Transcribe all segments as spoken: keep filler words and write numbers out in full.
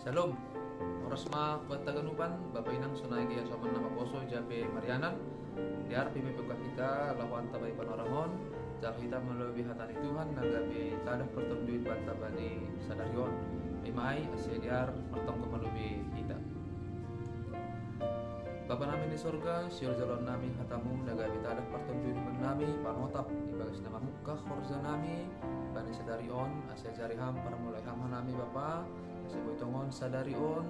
Shalom. Horas ma buat haganupan, Bapa Inang, sonai gia soman na maposo i ja pe marianan. Dear pe mapaihut hita laho hata bai panorangon, jalo hita malobi hata ni Tuhan na gabe tadah partonduyon banta bani sadari on. Ima ai, asa dear martonggo malobi hita. Bapa nami na di sorga, sihol jaloon nami hatamu na gabe tadah partonduyon bannami, panotap ibagas na mamungkah horja nami bani sadari on, asa ajari ham, parmulai ham hanami Bapa, asa boi tongon sadari on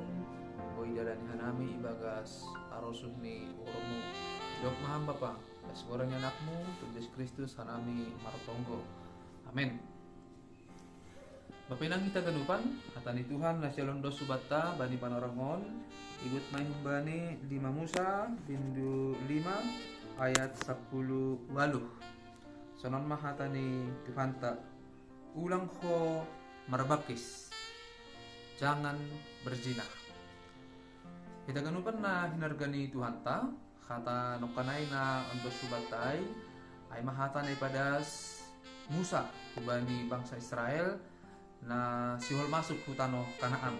boi idalani hanami ibagas harosuh ni uhurmu. Didok ma ham Bapa, bagas goar ni Anakmu, tu Jesus Kristus hanami martonggo. Amen. Bapa Inang hita haganupan, hata ni Tuhan na sihol dos hubanta bani panorangon, ibot ma i humbani lima Musa, bindu lima, ayat sampulu ualuh. Sonon ma hata ni Tuhanta: Ulang ho marbangkis, jangan berzina. Hita haganupan na hinarga ni Tuhanta, hata nongkanai na ondos hubanta ai, ai ma hata na ipadas Musa hubani bangsa Israel na sihol masuk hu tanoh Kanaan.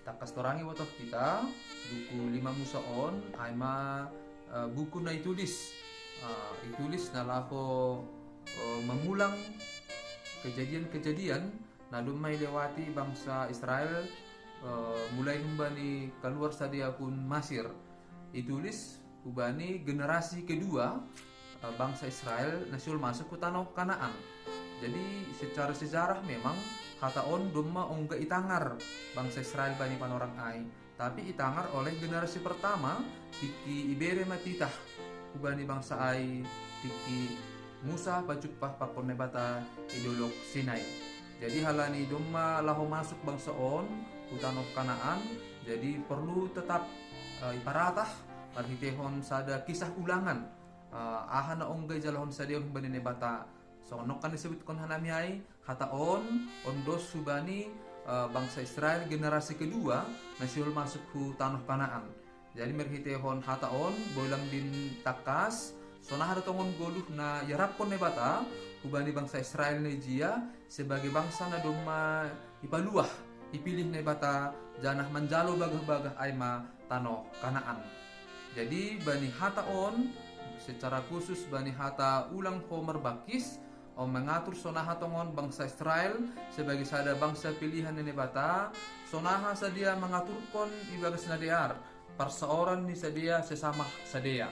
Tangkas torang ibotoh hita, buku lima Musa on, ai ma, eh, buku na itulis, eh, itulis na laho, eh, mangulang kejadian-kejadian na domma ilewati bangsa Israel, eh, mulai humbani kaluar sidea hun Masir. Itulis hubani generasi kedua, eh, bangsa Israel na sihol masuk hu tanoh Kanaan. Jadi secara sejarah memang hata on domma ongga itangar bangsa Israel bani panorang ai. Tapi itangar oleh generasi pertama, tingki ibere ma titah hubani bangsa ai, tingki Musa pajumpah pakon Naibata i Dolok Sinai. Jadi halani domma laho masuk bangsa on hu tanoh Kanaan, jadi porlu tetap, eh, iparatah marhiteihon sada kisah ulangan, eh, aha na ongga ijalahon sidea humbani Naibata. Songon nongkan nisebutkon hanami ai, hata on ondos hubani, eh, bangsa Israel generasi kedua na sihol masuk hu tanoh Kanaan. Jadi marhiteihon hata on boi lambin tangkas, sonaha do tongon goluh na iaraphon Naibata hubani bangsa Israel na ijia sebagai bangsa na domma ipaluah, ipilih Naibata, janah manjalo bagah-bagah, ai ma tanoh Kanaan. Jadi bani hata on, secara khusus bani hata ulang ho marbangkis, on mangatur sonaha tongon bangsa Israel sebagai sada bangsa pilihan ni Naibata, sonaha sidea mangaturhon ibagas na dear parsaoran ni sidea sesama sidea.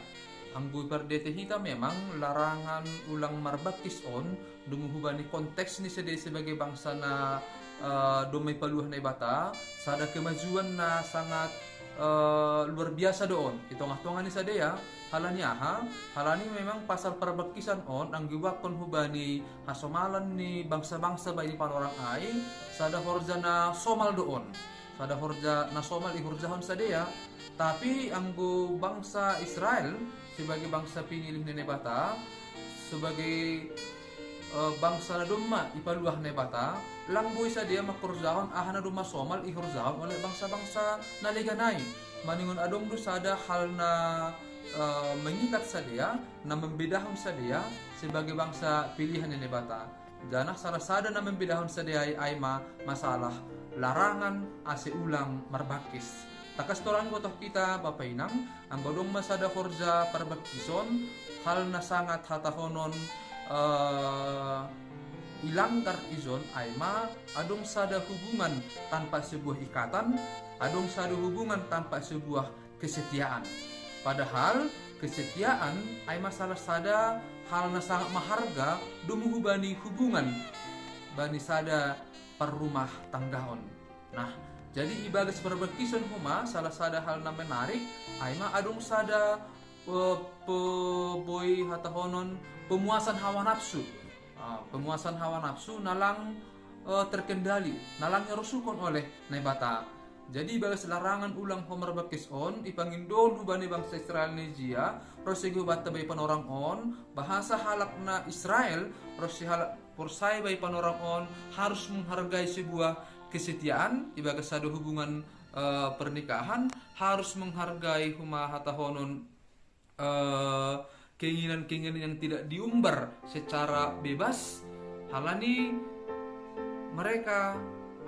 Anggo ipardete hita memang larangan ulang marbangkis on, domu hubani konteks ni sidea sebagai bangsa na, eh, domma ipaluah Naibata, sada kemajuan na sangat, eh, luar biasa do on i tongah-tongah ni sidea. Halani aha? Halani memang pasal parbangkisan on anggo iboahkon hubani hasomalan ni bangsa-bangsa bani panorang ai, sada horja na somal do on. Sada horja na somal ihorjahon sidea. Tapi anggo bangsa Israel sebagai bangsa pinilih ni Naibata, sebagai, eh, bangsa na domma ipaluah Naibata, lang boi sidea manghorjahon aha na domma somal ihorjahon oleh bangsa-bangsa na legan ai. Maningon adong do sada hal na, eh, mengikat sidea, na membedahon sidea sebagai bangsa pilihan ni Naibata. Janah salah sada na membedahon sidea ai, ai ma masalah larangan ase ulang marbangkis. Tangkas torang ibotoh hita, Bapa Inang, anggo adong ma sada horja parbangkison, hal na sangat hatahonon, eh, ilanggar ijon, ai ma adong sada hubungan tanpa sebuah ikatan, adong sada hubungan tanpa sebuah kesetiaan. Padahal kesetiaan ai ma salah sada hal na sangat maharga domu hubani hubungan bani sada parrumah tanggaon. Nah, jadi ibagas parbangkison homa salah sada hal na menarik, ai ma adong sada, eh, pe-, boi hatahonon pemuasan hawa nafsu. Ah, pemuasan hawa nafsu na lang, eh, terkendali, na lang irosuhkon oleh Naibata. Jadi ibagas larangan ulang ho marbangkis on, ipangindohon hubani bangsa Israel na ijia, ronsi hubanta bani panorang on, bahasa halak na Israel, ronsi halak porsaya bani panorang on, harus menghargai sebuah kesetiaan, ibagas sada hubungan, eh, pernikahan, harus menghargai homa hatahonon, eh, keinginan-keinginan yang tidak diumbar secara bebas, halani mereka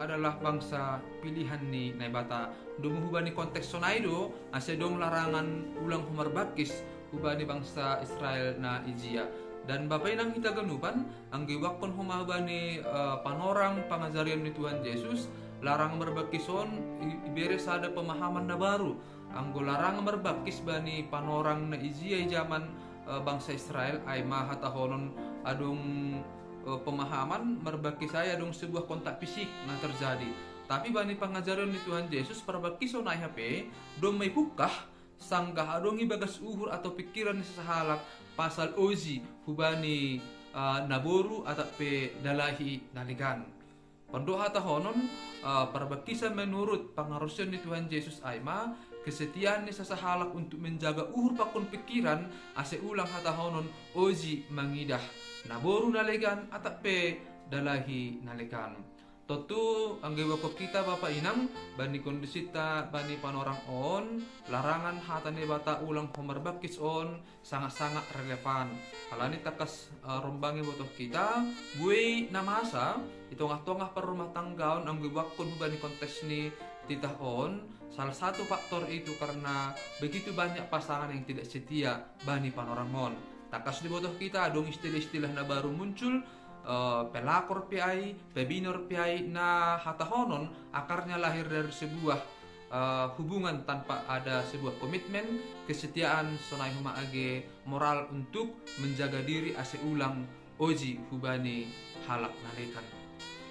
adalah bangsa pilihan ni Naibata. Dong hubani konteks sonai do, ase dong larangan ulang ho marbangkis hubani bangsa Israel na ijia. Dan bapa inang hita ganupan, anggo ibakkon homa hubani uh, panorang pangajarion ni Tuhan Yesus, larangan marbangkis on ibere sada pemahaman na baru. Anggo larangan marbangkis bani panorang na ijia i zaman uh, bangsa Israel, ai ma hatahonon adong uh, pemahaman marbangkis ai adong sebuah kontak fisik na terjadi. Tapi bani pangajarion ni Tuhan Yesus, parbangkison ai hape domma ipungkah sanggah adong ibagas uhur atau pikiran ni sasahalak pasal oji hubani uh, naboru atap pe dalahi na legan. Pando hatahonon, uh, parbangkisan menurut pangarusion ni Tuhan Yesus ai ma kesetiaan ni sasahalak untuk menjaga uhur pakon pikiran ase ulang hatahonon oji mangidah naboru na legan atap pe dalahi na legan. Tontu anggo ibakkon hita bapa inang, bani kondisita bani panorang on, larangan hata ni Naibata ulang ho marbangkis on sangat-sangat relevan. Halani tangkas uh, rombang ibotoh hita, buei na masa di tongah-tongah parrumah tanggaon anggo ibakkon hubani konteks ni titah on, salah satu faktor itu karena begitu banyak pasangan yang tidak setia bani panorang on. Tangkas dibotoh hita adong istilah-istilah na baru muncul, uh, pelakor pe ai, pebinor pe ai, na hatahonon akarnya lahir dari sebuah uh, hubungan tanpa ada sebuah komitmen, kesetiaan sonai homa age moral untuk menjaga diri ase ulang oji hubani halak na legan.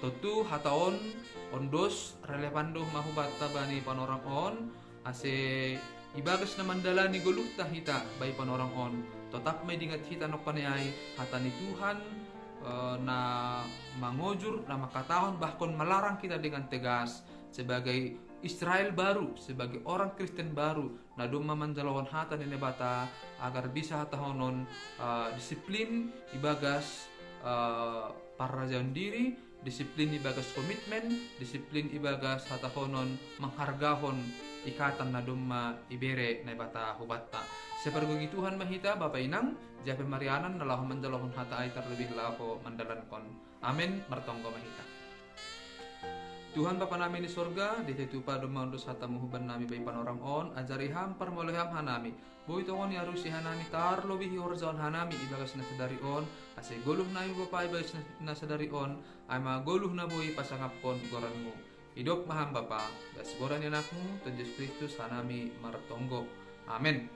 Tontu hata on, on dos relevan do ma hubanta bani panorang on, ase ibagas na mandalani goluhta hita bai panorang on, totap ma idingat hita nongkone ai hata ni Tuhan, eh, na mangojur, na mangkatahon bahkon malarang hita dengan tegas sebagai Israel baru, sebagai orang Kristen baru, na domma manjalohon hata ni Naibata, agar bisa hatahonon uh, disiplin ibagas uh, parrajaon diri, disiplin ibagas komitmen, disiplin ibagas hatahonon manghargahon ikatan na domma ibere Naibata hubanta. Sipargogi Tuhan ma hita, bapa inang, jape marianan na laho manjalohon hata ai tarlebih laho mandalankon. Amen. Martonggo ma hita. Tuhan Bapa nami ni sorga, di tetupa domma ondos hatamu huban nami bai panorang on, ajari ham, parmoleham hanami. Boi tongon iarusi hanami tarlobihi horjaon hanami ibagas na sadari on, ase goluh nami Bapa ibagas na sadari on, ai ma goluh na boi pasangapkon goranmu. Idok ma ham Bapa, bagas goran ni Anakmu, Tuhan Jesus Kristus hanami martonggo. Amen.